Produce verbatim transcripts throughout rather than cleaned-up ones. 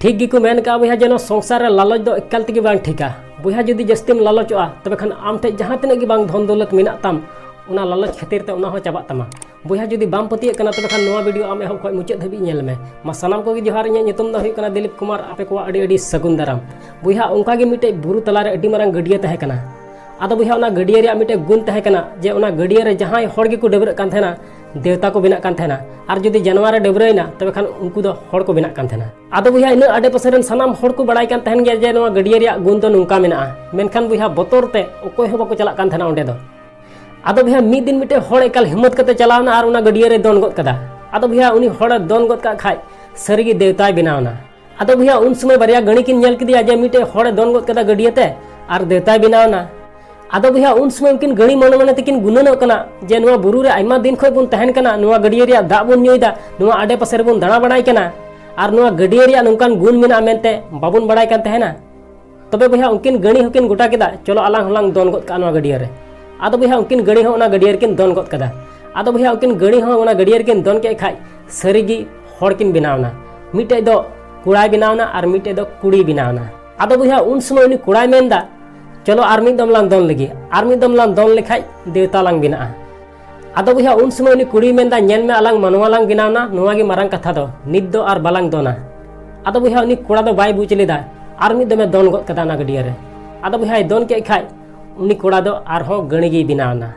ᱴᱷᱤᱠ ᱜᱮᱠᱚ ᱢᱮᱱ ᱠᱟᱜᱼᱟ ᱵᱚᱭᱦᱟ, ᱡᱮ ᱱᱚᱣᱟ ᱥᱚᱝᱥᱟᱨ ᱨᱮ ᱞᱟᱞᱚᱪ ᱫᱚ ᱮᱠᱟᱞ ᱛᱮᱜᱮ ᱵᱟᱝ ᱴᱷᱤᱠᱟ᱾ ᱵᱚᱭᱦᱟ, ᱡᱩᱫᱤ ᱡᱟᱹᱥᱛᱤᱢ ᱞᱟᱞᱚᱪᱚᱜᱼᱟ, ᱛᱚᱵᱮ ᱠᱷᱟᱱ ᱟᱢ ᱴᱷᱮᱡ ᱡᱟᱦᱟᱸ ᱛᱤᱱᱟᱹᱜ ᱜᱮ ᱵᱟᱝ ᱫᱷᱚᱱ ᱫᱚᱞᱚᱛ ᱢᱮᱱᱟᱜ ᱛᱟᱢ, ᱚᱱᱟ ᱞᱟᱞᱚᱪ ᱠᱷᱟᱹᱛᱤᱨ ᱛᱮ ᱚᱱᱟ ᱦᱚᱸ ᱪᱟᱵᱟᱜ ᱛᱟᱢᱟ᱾ ᱵᱚᱭᱦᱟ, ᱡᱩᱫᱤ ᱵᱟᱢ ᱯᱟᱹᱛᱭᱟᱹᱜ ᱠᱟᱱᱟ, ᱛᱚᱵᱮ ᱠᱷᱟᱱ ᱱᱚᱣᱟ video ᱟᱢ ᱮᱦᱚᱵ ᱠᱷᱚᱱ ᱢᱩᱪᱟᱹᱫ ᱫᱷᱟᱹᱵᱤᱡ ᱧᱮᱞ ᱢᱮ᱾ ᱢᱟ ᱥᱟᱱᱟᱢ ᱠᱚᱜᱮ ᱡᱚᱦᱟᱨ, ᱤᱧᱟᱹᱜ ᱧᱩᱛᱩᱢ ᱫᱚ ᱦᱩᱭᱩᱜ ᱠᱟᱱᱟ ᱫᱤᱞᱤᱯ ᱠᱩᱢᱟᱨ᱾ ᱟᱯᱮ ᱠᱚᱣᱟᱜ ᱟᱹᱰᱤ ᱟᱹᱰᱤ ᱥᱟᱹᱜᱩᱱ ᱫᱟᱨᱟᱢ᱾ ᱵᱚᱭᱦᱟ, ᱚᱱᱠᱟ ᱜᱮ ᱢᱤᱫᱴᱮᱡ ᱵᱩᱨᱩ ᱛᱟᱞᱟᱨᱮ ᱟᱹᱰᱤ ᱢᱟᱨᱟᱝ ᱜᱟᱹᱰᱭᱟᱹ ᱛᱟᱦᱮᱸ ᱠᱟᱱᱟ᱾ ᱟᱫᱚ ᱵᱚᱭᱦᱟ, ᱚᱱᱟ ᱜᱟᱹᱰᱭᱟᱹ ᱨᱮᱭᱟᱜ ᱢᱤᱫᱴᱮᱡ ᱜᱩᱱ ᱛᱟᱦᱮᱸ ᱠᱟᱱᱟ ᱡᱮ ᱚᱱᱟ ᱜᱟᱹᱰᱭᱟᱹ ᱨᱮ ᱡᱟᱦᱟᱸᱭ ᱦᱚᱲ ᱜᱮᱠᱚ ᱰᱟᱹᱵᱽᱨᱟᱹᱜ ᱠᱟᱱ ᱛᱟᱦᱮᱱᱟ, ᱫᱮᱣᱛᱟ ᱠᱚ ᱵᱮᱱᱟᱜ ᱠᱟᱱ ᱛᱟᱦᱮᱱᱟ, ᱟᱨ ᱡᱩᱫᱤ ᱡᱟᱱᱣᱟᱨᱮ ᱰᱟᱹᱵᱽᱨᱟᱹᱭᱮᱱᱟ, ᱛᱚᱵᱮ ᱠᱷᱟᱱ ᱩᱱᱠᱩ ᱫᱚ ᱦᱚᱲ ᱠᱚ ᱵᱮᱱᱟᱜ ᱠᱟᱱ ᱛᱟᱦᱮᱱᱟ᱾ ᱟᱫᱚ ᱵᱚᱭᱦᱟ, ᱤᱱᱟᱹ ᱟᱰᱮ ᱯᱟᱥᱮ ᱨᱮᱱ ᱥᱟᱱᱟᱢ ᱦᱚᱲ ᱠᱚ ᱵᱟᱲᱟᱭ ᱠᱟᱱ ᱛᱟᱦᱮᱱ ᱜᱮᱭᱟ ᱡᱮ ᱱᱚᱣᱟ ᱜᱟᱹᱰᱭᱟᱹ ᱨᱮᱭᱟᱜ ᱜᱩᱱ ᱫᱚ ᱱᱚᱝᱠᱟ ᱢᱮᱱᱟᱜᱼᱟ, ᱢᱮᱱᱠᱷᱟᱱ ᱵᱚᱭᱦᱟ, ᱵᱚᱛᱚᱨ ᱛᱮ ᱚᱠᱚᱭ ᱦᱚᱸ ᱵᱟᱠᱚ ᱪᱟᱞᱟᱜ ᱠᱟᱱ ᱛᱟᱦᱮᱱᱟ ᱚᱸᱰᱮ ᱫᱚ᱾ ᱟᱫᱚ ᱵᱚᱭᱦᱟ, ᱢᱤᱫ ᱫᱤᱱ ᱢᱤᱫᱴᱮᱡ ᱦᱚᱲ ᱮᱠᱟᱞ ᱦᱤᱢᱢᱚᱛ ᱠᱟᱛᱮ ᱪᱟᱞᱟᱣ ᱮᱱᱟ ᱟᱨ ᱚᱱᱟ ᱜᱟᱹᱰᱭᱟᱹ ᱨᱮ ᱫᱚᱱ ᱜᱚᱫ ᱠᱟᱫᱟ᱾ ᱟᱫᱚ ᱵᱚᱭᱦᱟ, ᱩᱱᱤ ᱦᱚᱲᱮ ᱫᱚᱱ ᱜᱚᱫ ᱠᱟᱜ ᱠᱷᱟᱡ ᱥᱟᱹᱨᱤᱜᱮ ᱫᱮᱣᱛᱟᱭ ᱵᱮᱱᱟᱣ ᱮᱱᱟ᱾ ᱟᱫᱚ ᱵᱚᱭᱦᱟ, ᱩᱱ ᱥᱚᱢᱚᱭ ᱵᱟᱨᱭᱟ ᱜᱟᱹᱲᱤ ᱠᱤᱱ ᱧᱮᱞ ᱠᱮᱫᱮᱭᱟ ᱡᱮ ᱢᱤᱫᱴᱮᱡ ᱦᱚᱲᱮ ᱫᱚᱱ ᱜᱚᱫ ᱠᱟᱫᱟ ᱜᱟᱹᱰᱭᱟᱹ ᱛᱮ ᱟᱨ ᱫᱮᱣᱛᱟᱭ ᱵᱮᱱᱟᱣ ᱮᱱᱟ᱾ ᱟᱫᱚ ᱵᱚᱭᱦᱟ, ᱩᱱ ᱥᱚᱢᱚᱭ ᱩᱱᱠᱤᱱ ᱜᱟᱹᱲᱤ ᱢᱚᱱᱮ ᱢᱚᱱᱮ ᱛᱮᱠᱤᱱ ᱜᱩᱱᱟᱹᱱᱚᱜ ᱠᱟᱱᱟ ᱡᱮ ᱱᱚᱣᱟ ᱵᱩᱨᱩ ᱨᱮ ᱟᱭᱢᱟ ᱫᱤᱱ ᱠᱷᱚᱡ ᱵᱚᱱ ᱛᱟᱦᱮᱱ ᱠᱟᱱᱟ, ᱱᱚᱣᱟ ᱜᱟᱹᱰᱭᱟᱹ ᱨᱮᱭᱟᱜ ᱫᱟᱜ ᱵᱚᱱ ᱧᱩᱭᱮᱫᱟ, ᱱᱚᱣᱟ ᱟᱰᱮ ᱯᱟᱥᱮ ᱨᱮᱵᱚᱱ ᱫᱟᱬᱟ ᱵᱟᱲᱟᱭ ᱠᱟᱱᱟ, ᱟᱨ ᱱᱚᱣᱟ ᱜᱟᱹᱰᱭᱟᱹ ᱨᱮᱭᱟᱜ ᱱᱚᱝᱠᱟᱱ ᱜᱩᱱ ᱢᱮᱱᱟᱜᱼᱟ ᱢᱮᱱᱛᱮ ᱵᱟᱵᱚᱱ ᱵᱟᱲᱟᱭ ᱠᱟᱱ ᱛᱟᱦᱮᱱᱟ᱾ ᱛᱚᱵᱮ ᱵᱚᱭᱦᱟ, ᱩᱱᱠᱤᱱ ᱜᱟᱹᱲᱤ ᱦᱚᱸᱠᱤᱱ ᱜᱚᱴᱟ ᱠᱮᱫᱟ, ᱪᱚᱞᱚ ᱟᱞᱟᱝ ᱦᱚᱸᱞᱟᱝ ᱫᱚᱱ ᱜᱚᱫ ᱠᱟᱜᱼᱟ ᱱᱚᱣᱟ ᱜᱟᱹᱰᱭᱟᱹ ᱨᱮ᱾ ᱟᱫᱚ ᱵᱚᱭᱦᱟ, ᱩᱱᱠᱤᱱ ᱜᱟᱹᱲᱤ ᱦᱚᱸ ᱚᱱᱟ ᱜᱟᱹᱰᱭᱟᱹ ᱨᱮᱠᱤᱱ ᱫᱚᱱ ᱜᱚᱫ ᱠᱟᱫᱟ᱾ ᱟᱫᱚ ᱵᱚᱭᱦᱟ, ᱩᱱᱠᱤᱱ ᱜᱟᱹᱲᱤ ᱦᱚᱸ ᱚᱱᱟ ᱜᱟᱹᱰᱭᱟᱹ ᱨᱮᱠᱤᱱ ᱫᱚᱱ ᱠᱮᱫ ᱠᱷᱟᱡ ᱥᱟᱹᱨᱤᱜᱮ ᱦᱚᱲ ᱠᱤᱱ ᱵᱮᱱᱟᱣ ᱮᱱᱟ᱾ ᱢᱤᱫᱴᱮᱡ ᱫᱚ ᱠᱚᱲᱟᱭ ᱵᱮᱱᱟᱣ ᱮᱱᱟ ᱟᱨ ᱢᱤᱫᱴᱮᱡ ᱫᱚ ᱠᱩᱲᱤᱭ ᱵᱮᱱᱟᱣ ᱮᱱᱟ᱾ ᱟᱫᱚ ᱵᱚᱭᱦᱟ, ᱩᱱ ᱥᱚᱢᱚᱭ ᱩᱱᱤ ᱠᱚᱲᱟᱭ ᱢᱮᱱᱫᱟ, ᱪᱚᱞᱚ ᱟᱨ ᱢᱤᱫ ᱫᱚᱢ ᱞᱟᱝ ᱫᱚᱱ ᱞᱮᱜᱮ, ᱟᱨ ᱢᱤᱫ ᱫᱚᱢ ᱞᱟᱝ ᱫᱚᱱ ᱞᱮᱠᱷᱟᱡ ᱫᱮᱣᱛᱟ ᱞᱟᱝ ᱵᱮᱱᱟᱜᱼᱟ᱾ ᱟᱫᱚ ᱵᱚᱭᱦᱟ, ᱩᱱ ᱥᱚᱢᱚᱭ ᱩᱱᱤ ᱠᱩᱲᱤᱭ ᱢᱮᱱᱫᱟ, ᱧᱮᱞ ᱢᱮ, ᱟᱞᱟᱝ ᱢᱟᱱᱣᱟ ᱞᱟᱝ ᱵᱮᱱᱟᱣ ᱮᱱᱟ, ᱱᱚᱣᱟ ᱜᱮ ᱢᱟᱨᱟᱝ ᱠᱟᱛᱷᱟ ᱫᱚ, ᱱᱤᱛ ᱫᱚ ᱟᱨ ᱵᱟᱞᱟᱝ ᱫᱚᱱᱟ᱾ ᱟᱫᱚ ᱵᱚᱭᱦᱟ, ᱩᱱᱤ ᱠᱚᱲᱟ ᱫᱚ ᱵᱟᱭ ᱵᱩᱡᱽ ᱞᱮᱫᱟ, ᱟᱨ ᱢᱤᱫ ᱫᱚᱢᱮ ᱫᱚᱱ ᱜᱚᱫ ᱠᱟᱫᱟ ᱚᱱᱟ ᱜᱟᱹᱰᱭᱟᱹ ᱨᱮ᱾ ᱟᱫᱚ ᱵᱚᱭᱦᱟᱭ ᱫᱚᱱ ᱠᱮᱫ ᱠᱷᱟᱡ ᱩᱱᱤ ᱠᱚᱲᱟ ᱫᱚ ᱟᱨᱦᱚᱸ ᱜᱟᱹᱲᱤ ᱜᱮᱭ ᱵᱮᱱᱟᱣ ᱮᱱᱟ᱾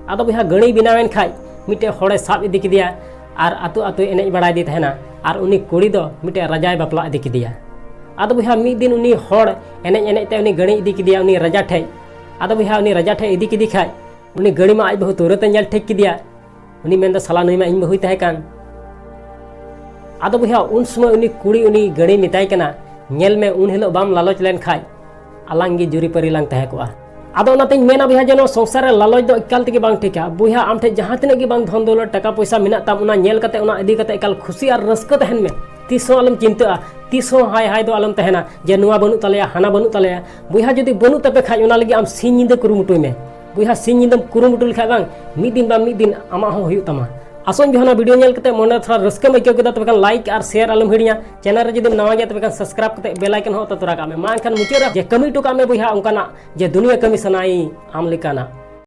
ᱟᱫᱚ ᱵᱚᱭᱦᱟ, ᱜᱟᱹᱲᱤ ᱵᱮᱱᱟᱣ ᱮᱱ ᱠᱷᱟᱡ ᱢᱤᱫᱴᱮᱡ ᱦᱚᱲᱮ ᱥᱟᱵ ᱤᱫᱤ ᱠᱮᱫᱮᱭᱟ ᱟᱨ ᱟᱹᱛᱩ ᱟᱹᱛᱩᱭ ᱮᱱᱮᱡ ᱵᱟᱲᱟᱭᱮᱫᱮ ᱛᱟᱦᱮᱱᱟ, ᱟᱨ ᱩᱱᱤ ᱠᱩᱲᱤ ᱫᱚ ᱢᱤᱫᱴᱮᱡ ᱨᱟᱡᱟᱭ ᱵᱟᱯᱞᱟ ᱤᱫᱤ ᱠᱮᱫᱮᱭᱟ᱾ ᱟᱫᱚ ᱵᱚᱭᱦᱟ, ᱢᱤᱫ ᱫᱤᱱ ᱩᱱᱤ ᱦᱚᱲ ᱮᱱᱮᱡ ᱮᱱᱮᱡ ᱛᱮ ᱩᱱᱤ ᱜᱟᱹᱲᱤ ᱤᱫᱤ ᱠᱮᱫᱮᱭᱟ ᱩᱱᱤ ᱨᱟᱡᱟ ᱴᱷᱮᱡ᱾ ᱟᱫᱚ ᱵᱚᱭᱦᱟ, ᱩᱱᱤ ᱨᱟᱡᱟ ᱴᱷᱮᱡ ᱤᱫᱤ ᱠᱮᱫᱮ ᱠᱷᱟᱡ ᱩᱱᱤ ᱜᱟᱹᱲᱤ ᱢᱟ ᱟᱡ ᱵᱟᱹᱦᱩ ᱛᱩᱨᱟᱹᱛ ᱮ ᱧᱮᱞ ᱴᱷᱤᱠ ᱠᱮᱫᱮᱭᱟ᱾ ᱩᱱᱤ ᱢᱮᱱᱫᱟ, ᱥᱟᱞᱟ, ᱱᱩᱭ ᱢᱟ ᱤᱧ ᱵᱟᱹᱦᱩᱭ ᱛᱟᱦᱮᱸ ᱠᱟᱱ᱾ ᱟᱫᱚ ᱵᱚᱭᱦᱟ, ᱩᱱ ᱥᱚᱢᱚᱭ ᱩᱱᱤ ᱠᱩᱲᱤ ᱩᱱᱤ ᱜᱟᱹᱲᱤ ᱢᱮᱛᱟᱭ ᱠᱟᱱᱟ, ᱧᱮᱞ ᱢᱮ, ᱩᱱ ᱦᱤᱞᱳᱜ ᱵᱟᱢ ᱞᱟᱞᱚᱪ ᱞᱮᱱ ᱠᱷᱟᱡ ᱟᱞᱟᱝ ᱜᱮ ᱡᱩᱨᱤᱯᱟᱹᱨᱤ ᱞᱟᱝ ᱛᱟᱦᱮᱸ ᱠᱚᱜᱼᱟ᱾ ᱟᱫᱚ ᱚᱱᱟᱛᱤᱧ ᱢᱮᱱᱟ ᱵᱚᱭᱦᱟ, ᱡᱮ ᱱᱚᱣᱟ ᱥᱚᱝᱥᱟᱨ ᱨᱮ ᱞᱟᱞᱚᱪ ᱫᱚ ᱮᱠᱟᱞ ᱛᱮᱜᱮ ᱵᱟᱝ ᱴᱷᱤᱠᱟ᱾ ᱵᱚᱭᱦᱟ, ᱟᱢ ᱴᱷᱮᱡ ᱡᱟᱦᱟᱸ ᱛᱤᱱᱟᱹᱜ ᱜᱮ ᱵᱟᱝ ᱫᱷᱚᱱ ᱫᱚᱞᱚᱛ, ᱴᱟᱠᱟ ᱯᱚᱭᱥᱟ ᱢᱮᱱᱟᱜ ᱛᱟᱢ, ᱚᱱᱟ ᱧᱮᱞ ᱠᱟᱛᱮ, ᱚᱱᱟ ᱤᱫᱤ ᱠᱟᱛᱮ ᱮᱠᱟᱞ ᱠᱷᱩᱥᱤ ᱟᱨ ᱨᱟᱹᱥᱠᱟᱹ ᱛᱟᱦᱮᱱ ᱢᱮ᱾ ᱛᱤᱥ ᱦᱚᱸ ᱟᱞᱚᱢ ᱪᱤᱱᱛᱟᱹᱜᱼᱟ, ᱛᱤᱥ ᱦᱚᱸ ᱦᱟᱭ ᱦᱟᱭ ᱫᱚ ᱟᱞᱚᱢ ᱛᱟᱦᱮᱱᱟ ᱡᱮ ᱱᱚᱣᱟ ᱵᱟᱹᱱᱩᱜ ᱛᱟᱞᱮᱭᱟ, ᱦᱟᱱᱟ ᱵᱟᱹᱱᱩᱜ ᱛᱟᱞᱮᱭᱟ᱾ ᱵᱚᱭᱦᱟ, ᱡᱩᱫᱤ ᱵᱟᱹᱱᱩᱜ ᱛᱟᱯᱮ ᱠᱷᱟᱡ, ᱚᱱᱟ ᱞᱟᱹᱜᱤᱫ ᱟᱢ ᱥᱤᱧ ᱧᱤᱫᱟᱹ ᱠᱩᱨᱩᱢᱩᱴᱩᱭ ᱢᱮ᱾ ᱵᱚᱭᱦᱟ, ᱥᱤᱧ ᱧᱤᱫᱟᱹᱢ ᱠᱩᱨᱩᱢᱩᱴᱩ ᱞᱮᱠᱷᱟᱡ ᱵᱟᱝ, ᱢᱤᱫ ᱫᱤᱱ ᱵᱟᱝ ᱢᱤᱫ ᱫᱤᱱ ᱟᱢᱟᱜ ᱦᱚᱸ ᱦᱩᱭᱩᱜ ᱛᱟᱢᱟ᱾ ᱟᱥᱚᱜ ᱟᱹᱧ ᱵᱚᱭᱦᱟ ᱱᱚᱣᱟ video ᱧᱮᱞ ᱠᱟᱛᱮ ᱢᱚᱱᱮ ᱨᱮ ᱛᱷᱚᱲᱟ ᱨᱟᱹᱥᱠᱟᱹᱢ ᱟᱹᱭᱠᱟᱹᱣ ᱠᱮᱫᱟ, ᱛᱚᱵᱮ ᱠᱷᱟᱱ like ᱟᱨ share ᱟᱞᱚᱢ ᱦᱤᱲᱤᱧᱟ᱾ Channel ᱨᱮ ᱡᱩᱫᱤᱢ ᱱᱟᱣᱟ ᱜᱮᱭᱟ ᱛᱚᱵᱮ ᱠᱷᱟᱱ subscribe ᱠᱟᱛᱮ bell icon ᱦᱚᱸ ᱚᱛᱟ ᱛᱚᱨᱟ ᱠᱟᱜ ᱢᱮ᱾ ᱢᱟ ᱮᱱᱠᱷᱟᱱ ᱢᱩᱪᱟᱹᱫ ᱨᱮ ᱡᱮ ᱠᱟᱹᱢᱤ ᱦᱚᱴᱚ ᱠᱟᱜ ᱢᱮ ᱵᱚᱭᱦᱟ ᱚᱱᱠᱟᱱᱟᱜ ᱡᱮ ᱫᱩᱱᱤᱭᱟᱹ ᱠᱟᱹᱢᱤ ᱥᱟᱱᱟᱭᱤᱧ ᱟᱢ ᱞᱮᱠᱟᱱᱟᱜ᱾